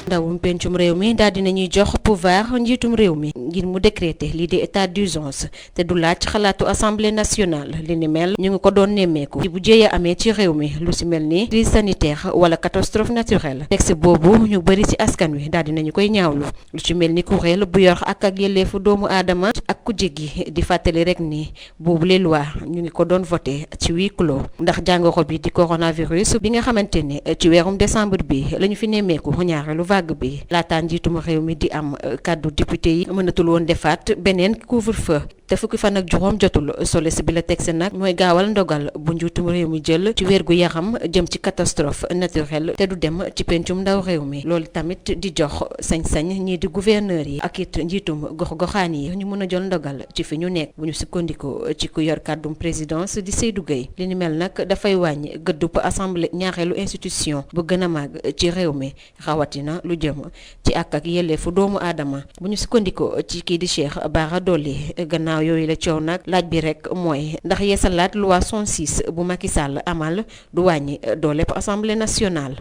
ndawum pencum réew mi daal dinañuy jox pouvoir njiitum réew mi ngir mu décréter lii di état d'urgence te du laaj xalaatu assemblée nationale li ni mel ñu ngi ko doon nemmeeku ci bu jéeya amee ci réew mi lu si mel ni crise sanitaire wala catastrophe naturelle texte boobu ñu bëri ci askan wi daal dinañu koy ñaawlu lu ci mel ni kuréel bu yor ak yelleefu doomu aadama ak ku jéggi di fàttali rek ni boobu les lois ñu ngi ko doon voté ci huis clos ndax jàngoro bi di coronavirus bi nga xamante ne ci weerum décembre bi la ñu fi nemmeeku ñaareelu vague bi laataan njiitum réew mi di am kàddu député yi mënatul woon defaat beneen couvre-feu te fukki fan ak juróom jotul soles bi la texte nag mooy gaawal ndogal bu njiitum réew mi jël ci wér gu yaram jëm ci catastrophe naturelle te du dem ci pencum ndaw réew mi loolu tamit di jox sañ-sañ ñii di gouverneur yi ak it njiitum gox-goxaan yi ñu mën a jël ndogal ci fi ñu nekk bu ñu sukkandikoo ci ku yor kàddum présidence di Seydou Gueye li ni mel nag dafay wàññi gëddub assemblée ñaareelu institution bu gën a màgg ci réew mi rawatina lu jëm ci ak yelleefu doomu aadama bu ñu sukkandikoo ci kii di Cheikh Bara Dolly gannaaw yooyu la coow nag laaj bi rek mooy ndax yeesalaat loi 106 bu Macky Sall amal du wàññi doolepp assemblée nationale.